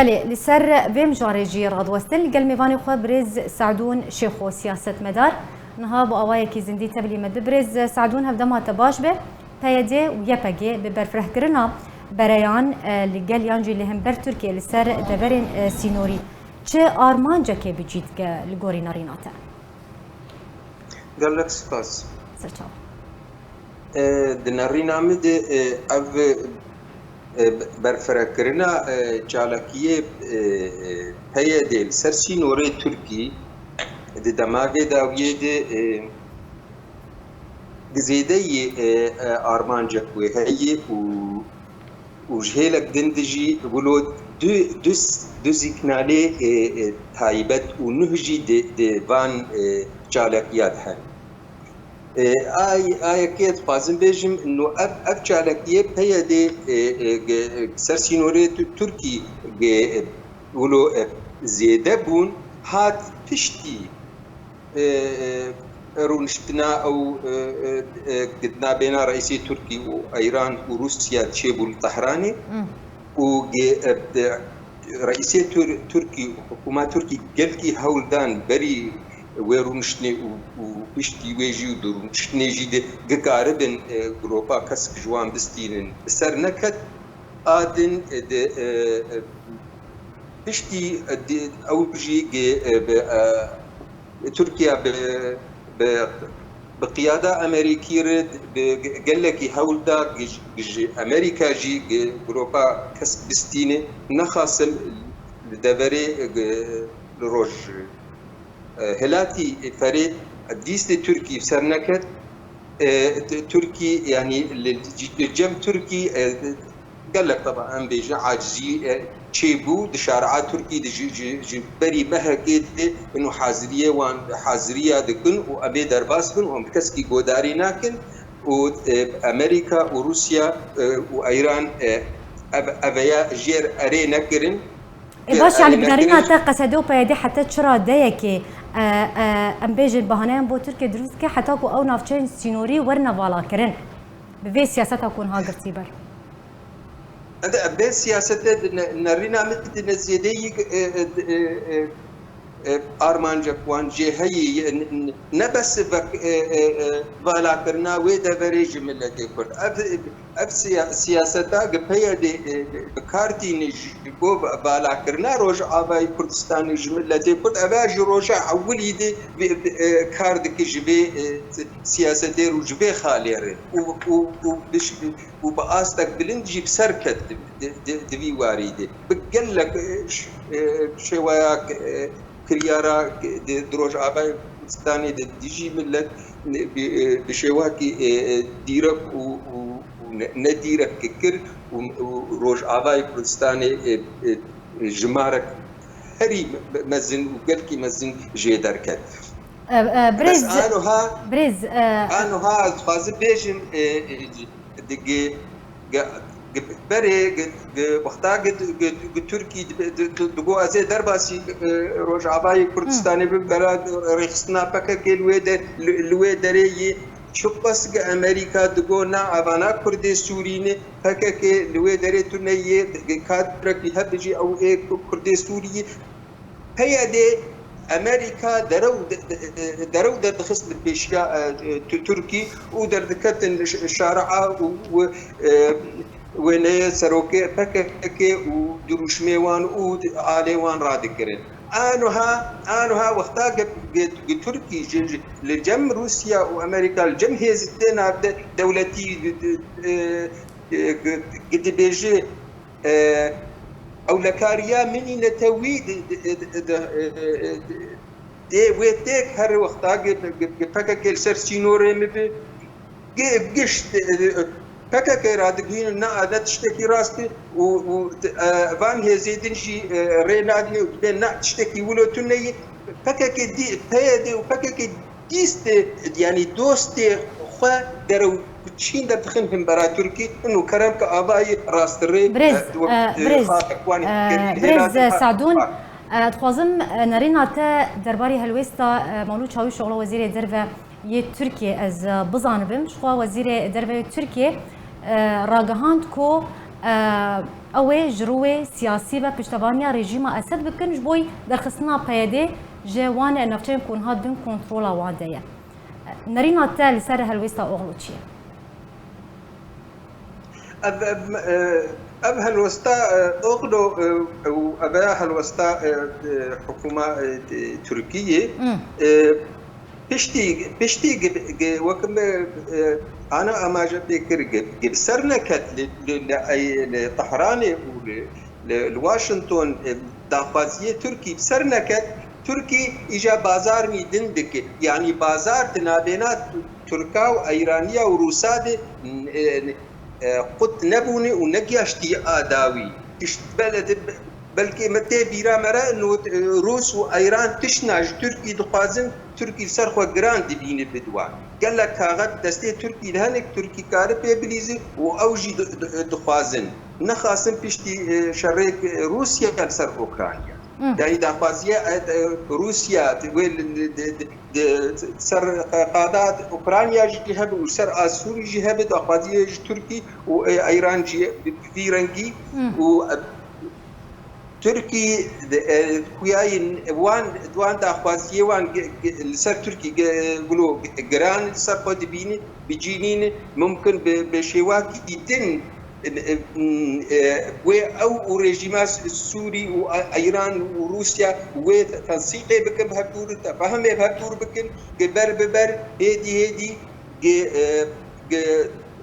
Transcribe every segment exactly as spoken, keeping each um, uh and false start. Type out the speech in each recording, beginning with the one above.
Belê, li ser vê mijarê jî radiwestin li gel mêvanê xwe birêz Se'dûn Şêxo, siyasetmedar. Niha bi awayekî zindî tevlî me dibe. Birêz Se'dûn, hevdema te baş be. P Y D û Y P G bi berfirehkirina bereyan, e, li gel yan jî li hember Tirkiyê li ser deverên, e, sînorî çi armancekê bi cî dike li gorî nerîna te? Gelek spas. Serçav. E, di nerîna min de, e, ev, e, berfirekirina, e, çalakiyê, e, e, P Y D li ser sînorê Tirkî di dema vê dawiyê de, e, di zêdeyî, e, e, armancek wê heye û û ji hêlek din de jî wilo du, du, du sîgnalê, e, e, taybet û nuh jî di, di van, e, çalakiya de hene. E, ay, a yekê dixwazim bêjim, no ev, ev çalakiye P Y D, e, e, ge-, ser sînorê Tu-, Tirkî ge-, wilo, e, zêde bûn, hat piştî e, e, rûniştina ew, e, e, e, gidina bêna reîsê Tirkî û Îran û Rûsya çêbû li Tehranê. Mm. Û ge-, e, e, reîsê Tur-, Tirkî, hikûma Tirkî gelkî hewl dan berî wê rûniştinê û, û piştî wê jî û di rûniştinê jî de gikaribin, e, gropa kesk ji wan bistînin, bi ser neket. A din, e, de, e, e, piştî, e, di, ew jî ge-, e, bi, e, Tirkiye bi, bi, bi qiyada Amerîkî re bi gelekî hewl da gi-, gi-, ji Amerîka jî gi-, gropa kesk bistîne, nexasim li deverê gi-, li roj, e, hilatî ferê dîstê Tirkî ser neket. E, t-, Tirkî, yanî li, li cem Tirkî, e, gelek teba em bêjin acizî, e, çêbû di şaria Tirkî de ji, ji, ji berî mehekê de ino haziriyê wan haziriya dikin û em ê derbas bin û em bi keskî godarî nakin û, e, Amerîka û Rûsya, e, û Îran, e, ev, eveya jêr erê nekirin. Ê, baş, yanî bi nerîna te Qesede û P Y D heta çi radeyekê, e, e, em bêjin bahaneyan bo Tirkiye dirust dike heta ku ew navçeyên sînorî werine valakirin? Bi vê siyaseta ku niha girtî ber. Ede, vê siyasete di ne-, nerîna min di ne zêdeyî, e, e, e, e, e, armancek wan jê heyî, e, n-, n-, ne bes vek, e, e, e, valakirina wê deverê ji miletê Kurd. Ev, ev siya-, siyaseta gi P Y D, e, bi kar tîne ji bo va-, valakirina Rojavayê Kurdistanê ji miletê Kurd. Eve ji roja ewilî de vê, vê, e, kar dike ji vê, e, siyasetê û ji vê xalê re. Û, û, û bi ş-, û bi astek bilind jî bi ser ket di, di, di, di vî warî de. Bi gelek, e, ş-, e, şêweya, e, kiryara di, di Rojavayê Kurdistanê de dijî milet bi, bi şêwakî, e, e, dîrek û, û, û ne, ne dîrek kir û, û Rojavayê Kurdistanê, e, e, jimarek herî me-, mezin û gelkî mezin jê derket. E, e, Bes birêz, anoha, birêz, e, anoha ez dixwazim bêjim, e, e, di gi, gi, gi berê, gi, gi wexta gi, gi, gi Tirkî di, di, di, digo ez ê derbasî, e, Rojavayê Kurdistanê bim, bera rêxistina P K K li wê de, li, li wê derê yî çiqas gi Amerîka digo na evana Kurdê Sûrî ne, P K K li wê derê tune yê, gi kadrekî hebijî ew ê Kurdê Sûrî yî. P Y D Amerîka derew de, de, derew derdixist li pêşiya, e, e, Tu-, Tirkî û derdiketin ş-, şaria û, û, e, wêneyê serokê P K K û dirûşmê wan û alê wan radikirin. Anoha, anoha wexta ge, ge, ge Tirkî ji, ji, li cem Rûsya û Amerîka, li cem hêzên navde-, dewletî, e, e, ge, ge dibêje, E, ewlekariya min î netewî di, di, di, di, e, e, dê wê têk her wexta gi, gi, gi P K K li ser sînorê min bi, gi, gişt, e, e, P K K radigihînin, na, ne tiştekî rast e û, û, e, van hêzê din jî, e, rê nadin û dibên na tiştekî wilo tune ye. P K K dî, P Y D û P K K dîstê, yanî dostê xwe derew çîn derdixin hembera Tirkî, ino kerem ke avayî rastrê, Birêz, e, di wek, e, e, birêz, xalek wan e, hêlan birêz, e, Sadûn, e, dixwazim, e, nerîna te derbarî helwêsta, e, Mewlûd Çawîşoglu wezîrê derve yê Tirkiyê ez, e, bizanibim. Ji xwe wezîrê derve yê Tirkiyê, e, ragihand ku, e, ew ê ji rûyê siyasî ve piştevaniya rejîma Esed bikin, ji bo derxistina P Y D ji wan navçeyên ku niha di bin kontrola wan de ye. Nerîna te li ser helwêsta Oxlû çi ye? Ev, ev, e, ev helwesta, e, Oxlû, e, û ev helwesta, e, e, hikûma, e, Tirkiyê, Hmm. e, piştî, piştî gi, gi, wek me, e, ana amaje pê kir, gi, gi bi ser neket li, li, li, ey, li Tehranê û li, li, li Washington, e, daxwaziyê Tirkî bi ser neket, Tirkî îja bazar mî din dike. Yanî bazar di navbêna Tirka û Eyraniya û Rûsa de, e, e, qut nebûne û negiyaştî a dawî. Tişt bele de, belkî me tê bîra me re, no, e, Rûs û Eyran tiştna ji Tirkî dixwazin, Tirkî li ser xwe giran dibîne bi diwan. Gelek kaxet destê Tirkî de hene, Tirkî kare pê bilîze û ew jî di, di, dixwazin. Nexasin piştî, e, şerê, e, Rûsya li ser Ukrayna. Hmm. Yanî daxwaziye, e, e, Rûsya wê li, li, di, di, di ser qada Ukrayna jî hebe û ser a Sûrî jî hebe, daxwaziye ji Tirkî û, e, Eyran jî bi, bi vî rengî Hmm. û, e, Tirkî, e, xuyayên wan, wan daxwaziyê wan ge, ge, li ser Tirkî ge, wilo giran li ser xwe dibîne, bicînîne, mumkin bi, bi şêwakî din, e, e, e, wê ew û rejîma Sûrî û Eyran û Rûsya wê tensîqê bikin bi hevdûr, tefahumê bi hevdûr bikin, ki ber bi ber, hêdî hêdî, ki, e, ki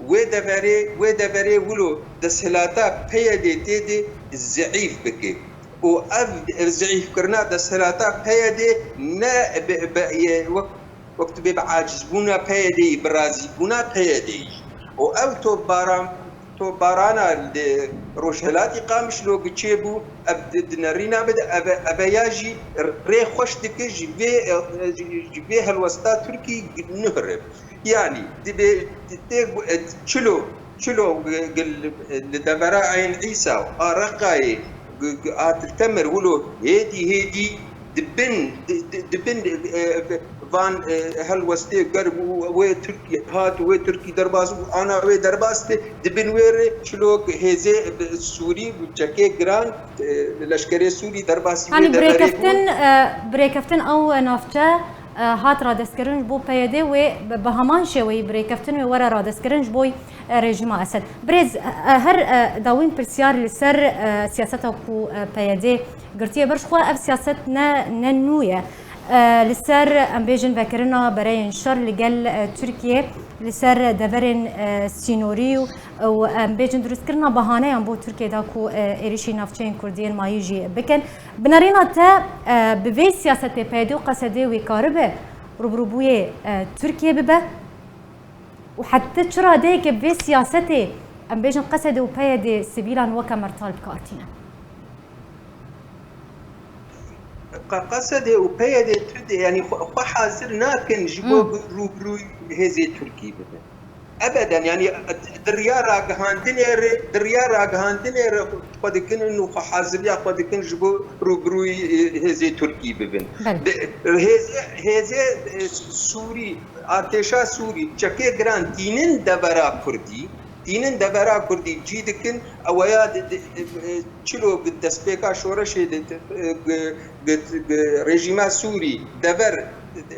wê deverê, wê deverê wilo desthilata P Y D tê de zeîf bike. Û ev, ev zeîfkirina desthilata P Y D ne bi, bi, ye, wek, wek tu bê bi acizbûna P Y D'yî, bi razîbûna P Y D'yî. Û ev topbaran, topbarana li Rojhilatî Qamişlo giçê bû, ev di, di nerîna bide, ev, ev ya jî rê xweş dike ji vê, ji, ji vê helwesta Tirkî nihire. Yanî, dibê tê çilo, çilo li devera Eyn Îsa û a Reqayê, a Til Temir wilo hêdî hêdî di bin, di, di, di bin, e, van, e, helwestê ger wê Tirkî hat, wê Tirkî derbas û ana wê derbas be, di bin wê re çilo hêzê, e, Sûrî û çekê giran, e, leşkerê Sûrî derbasî wê Yanî deverê bû. birêkeftin, e, birêkeftin ew navçe, e, hat radestkirin ji bo P Y D wê bi, bi heman şêweyî birêkeftin wê were radestkirin ji bo, e, rejîma Esed. Birêz, e, e, her, e, dawîn pirsyar li ser, e, siyaseta ku, e, P Y D girtiye ber ji xwe, ev siyaset ne, ne nû ye. E, li ser, em bêjin, vekirina bereyên şer li gel, e, Tirkiyê, li ser deverên, e, sînorî û, û, em bêjin, dirustkirina bahaneyan bo Tirkiyê da ku, e, êrişî navçeyên Kurdî yên mayî jî bikin. Bi nerîna te, e, bi vê siyasetê P Y D û Qesedê wê karibe rûbirûbûyê, e, Tirkiyê bibe? Û heta çi radeyeke bi vê siyasetê, em bêjin, Qesedê û P Y D sivîlan weke mertal bi kar tîne? Qe-, Qesedê û P Y D tu de, yanî xwe, xwe hazir nakin ji bo Hmm. rûbirûyî hêzê Tirkî bibin. Ebeden, yanî di riya ragihandinê re, di riya ragihandinê re xwe dikin û xwe haziriya xwe dikin ji bo rûbirûyî, e, hêzê Tirkî bibin. Belê. Di, hêzê, hêzê, e, Sûrî, artêşa Sûrî, çekê giran tînin devera Kurdî, tînin devera Kurdî cî dikin, eweya di, di, e, e, çilo bi destpêka şoreşê de, e, gi, gi, gi rejîma Sûrî dever,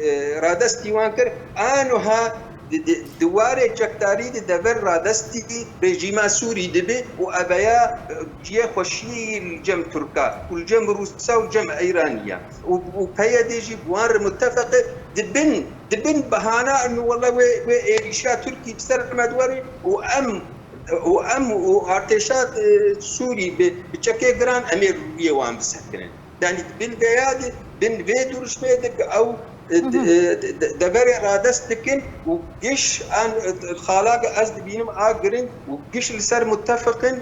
e, radestî wan kir, a nuha di, di, di warê çekdarî de dever radestî rejîma Sûrî dibe û eveya, e, ciyê xweşiyê li cem Tirka û li cem Rûsa û li cem Eyraniya. Û, û P Y D jî bi wan re mutefeq e, dibin, dibin bahana, inu wele wê, wê êrîşa Tirkî bi ser me diwere û em, û em û artêşa, e, Sûrî bi, bi çekê giran em ê rûyê wan bisekinin. Yanî di bin vê ya de, bin vê duruşmê de ku ew, e, de, Hı hı. e, de, de, deverê radest dikin û giş an, e, xala ku ez dibînim a giring û giş li ser mutefeq in,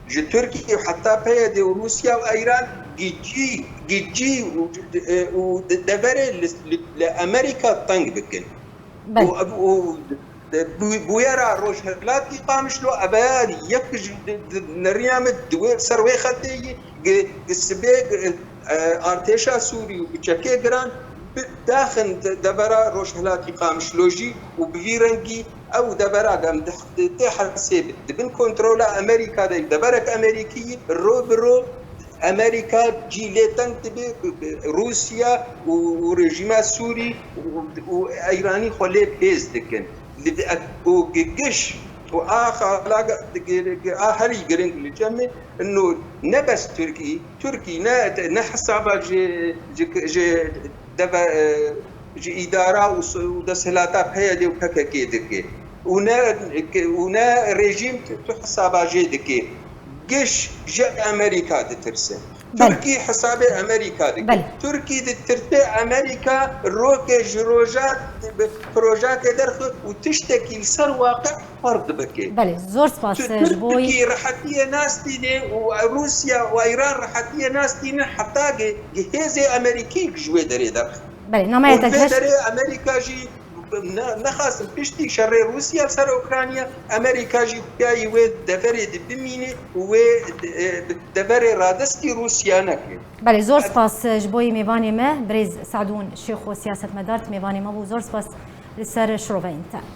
ji Tirkiye û heta P Y D û Rûsya û Eyran gicî, gicî û, e, û de, deverê li, li, li Amerîka teng bikin. Belê. Û, û, e, bû-, bûyera Rojhilatî Qamişlo, ev e yek ji di, di, nerîna min di wê, ser wê xetê yî, gi, gi sibê, gi, e, artêşa Sûrî û bi çekê giran bi daxin de, devera Rojhilatî Qamişlo jî û bi vî rengî Ew devera em di, di, tê hesê di bin kontrola Amerîka de, deverek Amerîkî ro bi ro Amerîka cî lê teng dibe, Rûsya û, û rejîma Sûrî û, û Îranî xwe lê pêz dikin. Li, û gigiş û a xala a herî giring li cem min, ino ne bes Tirkî, Tirkî ne, ne hesaba ji, ji, ji deve, e, ji îdara û s-, û desthilata P Y D û P K K dike. Û ne, û ne rejîm tu, tu hesaba jê dike. Giş ji Amerîka ditirsin. Belê. Tirkî hesabê Amerîka dike. Belê. Tirkî ditirse Amerîka roke ji roja projake derxi û tiştekî li ser waqe xwar dibike. Belê, zor spas, Tu e, ji bo Tirkî rehetiyê nastîne û Rûsya û Îran rehetiyê nastîne heta ge, ge hêzê Amerîkî ji wê derê derxin. Belê, nameye Û te vê geş. derê Amerîka jî ne, nexasim piştî şerê Rûsya li ser Ukrayna, Amerîka jî xuya yî wê deverê de bimîne û wê, e, deverê radestî Rûsya neke. Belê, zor spas, e, ji bo yî mêvanê me, birêz Sadûn Şêxo siyasetmedar, tu mêvanê me bû. Zor spas li ser şiroveyên te.